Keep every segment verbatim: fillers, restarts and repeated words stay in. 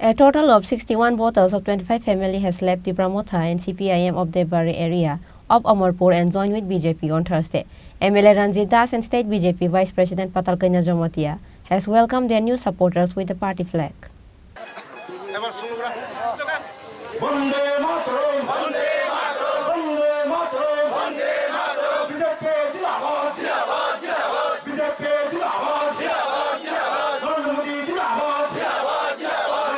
A total of sixty-one voters of twenty-five family has left Tipra Motha and C P I M of Debari area of Amarpur and joined with B J P on Thursday. M L A Ranjit Das and State B J P Vice President Patal Kanya Jamatia has welcomed their new supporters with the party flag. এবার স্লোগান। বন্দে মাতরম। বন্দে মাতরম। বন্দে মাতরম। বন্দে মাতরম। বিজেপি জিন্দাবাদ। জিন্দাবাদ, জিন্দাবাদ। বিজেপি জিন্দাবাদ। জিন্দাবাদ, জিন্দাবাদ। নরেন্দ্র মোদী জিন্দাবাদ। জিন্দাবাদ, জিন্দাবাদ।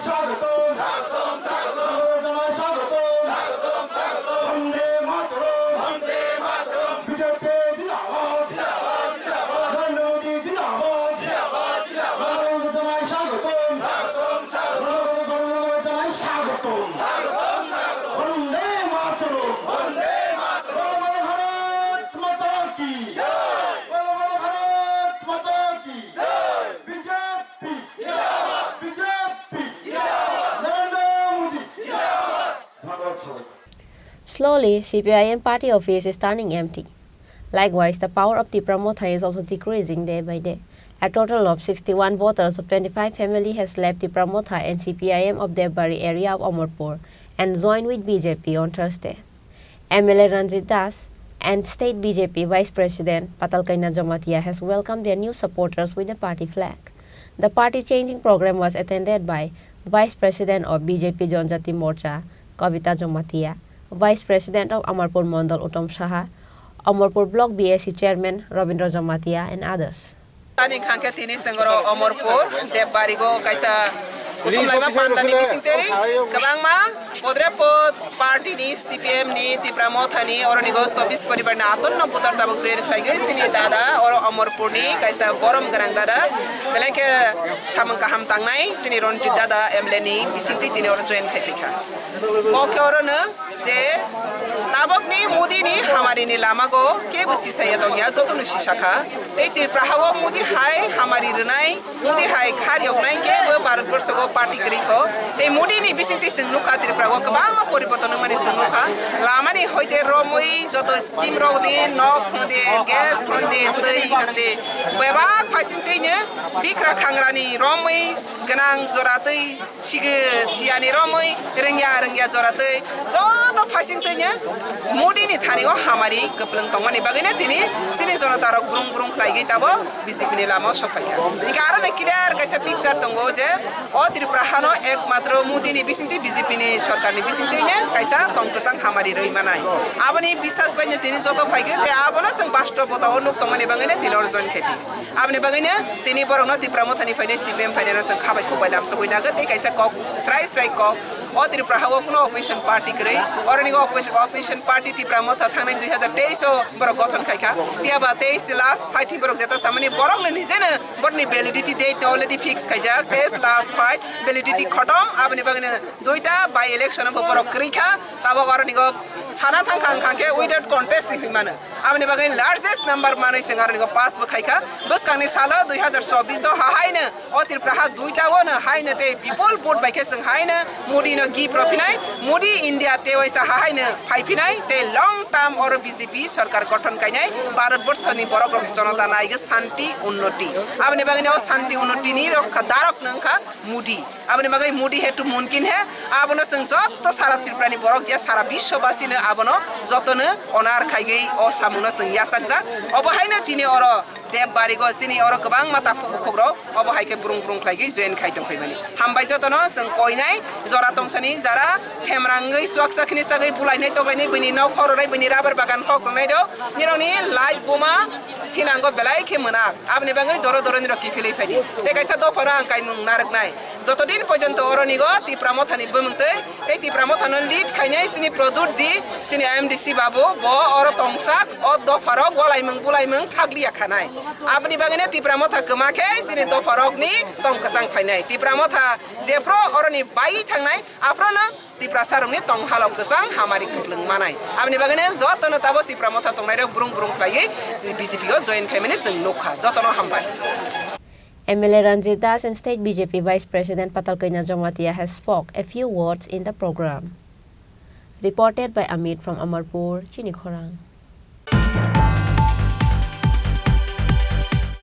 স্বাগতম জানাই, স্বাগতম। স্বাগতম জানাই, স্বাগতম। স্বাগতম, স্বাগতম। বন্দে মাতরম। বন্দে মাতরম। বিজেপি জিন্দাবাদ। জিন্দাবাদ, জিন্দাবাদ। নরেন্দ্র মোদী জিন্দাবাদ। জিন্দাবাদ, জিন্দাবাদ। স্বাগতম জানাই, স্বাগতম। স্বাগতম, স্বাগতম। স্বাগতম জানাই, স্বাগতম। স্বাগতম, স্বাগতম। বন্দে মাতরম। বন্দে মাতরম। বলো, বলো, ভারত মাতা কি জয়। বলো, বলো, ভারত মাতা কি জয়। বিজেপি জিন্দাবাদ। বিজেপি জিন্দাবাদ। নরেন্দ্র মোদী জিন্দাবাদ। ধন্যবাদ সবাইকে। Slowly, C P I M party office is turning empty. Likewise, the power of Tipra Motha is also decreasing day by day. A total of sixty-one voters of twenty-five family has left Tipra Motha and C P I M of Debari area of Amarpur and joined with B J P on Thursday. M L A Ranjit Das and State B J P Vice President Patal Kanya Jamatia has welcomed their new supporters with the party flag. The party changing program was attended by Vice President of B J P Janjati Morcha, Kavita Jamatia, Vice President of Amarpur Mandal Uttam Saha, Amarpur Block B A C Chairman Rabindra Jamatia and others. Ani khangkhe tini sengoro Amarpur Debari go kaisa kuthum laima pandani bisingtwi kwbangma podre pod party ni C P M ni Tipra Motha ni oroni go chobbish poribar ni aton no butar tabuk join khlaigwi sini dada oro Amarpur ni kaisa borom gwnang dada belai khe samung kaham tangnai sini Ranjit dada M L A ni bisingtwi tini oro join khai phaikha. Kok khe oro no je tabok ni Modi ni hamari ni lama go kebo sisaya tongya, joto no sisa kha. Tei Tripura ha o Modi hai hamari rwnai, Modi hai khar yoknai kebo Bharat borsho go party kwrwi kho. Tei Modi ni bisingtwi chwng nukha Tripura go kwbangma poriborton wngmani chwng nukha. Lama ni hoite romwi joto scheme rok di, nok hwndi, gas hwndi, twi hwndi. Bebak phaising twi no bikra khangra ni romwi gwnang jora twi Sigi siyani romwi rwngya rwngya jora twi joto phaising twi no Modi ni thani o hamari kwplwng tongmani bagwi no tini chini jonota rok brung brung khlaigwi tabok B J P ni lama o sok phaikha. Hinkhe aro no clear kaisa picture tongo je o Tripura hano ekmatro Modi ni bisingtwi B J P ni sorkar ni bisingtwi no kaisa tong kwchang hamari rwi manai. Aboni bisas bai no tini joto phaikhe tei abono chwng bastob bota o nuk tongmani bagwi no tini oro join khaiphi. Aboni bagwino tini borokno Tipra Mothani phainai C P M phainai no chwng khabai khukbai lamsogwi nagw tei kaisa kok srai srai kok. O Tripura ha o kuno opposition party kwrwi. Oroni opposition, opposition party Tipra Motha thangnai dui hazar teis o borok gothon khaikha. Phiya ba teis last fight borok jeta samani borokno nijeno borokni validity date no already fix khaijak. Teis last fight validity khotom. Aboni bagwino duita by election bo borok kwrwi kha. Tabok oroni go sana thang kha wngkha khe without contest hinwi mano. Aboni bagwi largest number manwi chwng aroni go pass bo khaikha. Bwskangni salo dui hazar chobbish o hahaino o Tripura ha duita o no haino tei bipul vote bai khe chwng haino Modi no gift rw phinai. Modi India tewaisa hahaino phai phinai tei long term oro B J P sorkar gothon kainai. Bharat borso ni borok rok jonota naigwi shanti unnoti. Aboni bagwi o shanti unnoti ni rokha darok no wngkha Modi. Aboni bagwi Modi hai to mumkin hai. Abono chwng joto sara Tripura ni borok ya sara biswabasi no abono joto no honor khaigwi o samung no chwng yachakjak. Obo haino tini oro Debari go chini oro kwbangma takhuk bukhuk rok obo hai khe brung brung khlaigwi join khai tong phaimani. Hambai joto no chwng koinai jora tongsani jara themrangwi chuaksa khini sagwi bulainai toklainai bini nok khoroknai bini rubber bagan khoroknai rok nirokni life buma thinango belai khe mwnak. Aboni bagwi doro doro nirok kiphilwi phaidi. Tei kaisa dophano ang kaimung narwknai. Joto din porjonto oroni go Tipra Mothani bumung tei, tei Tipra Mothano lead khainai chini Pradyut ji, chini M D C babu, bo oro tongsak, o dopharok walaimung bulaimung thakliya khanai. Aboni bagwino Tipra Motha kwma khe chini dopharokni tong kwchang phainai. Tipra Motha jephru oroni bai thangnai, aphruno Tiprasarokni tong halok kwchang hamari kwplwng manai. Aboni bagwino jotono tabo Tipra Motha tongnairok brung brung khlaiwi B J P o join khaimani chwng nukha. Jotono hambai. M L A Ranjit Das and State B J P Vice President Patal Kanya Jamatia has spoke a few words in the program. Reported by Amit from Amarpur, Chini Khorang.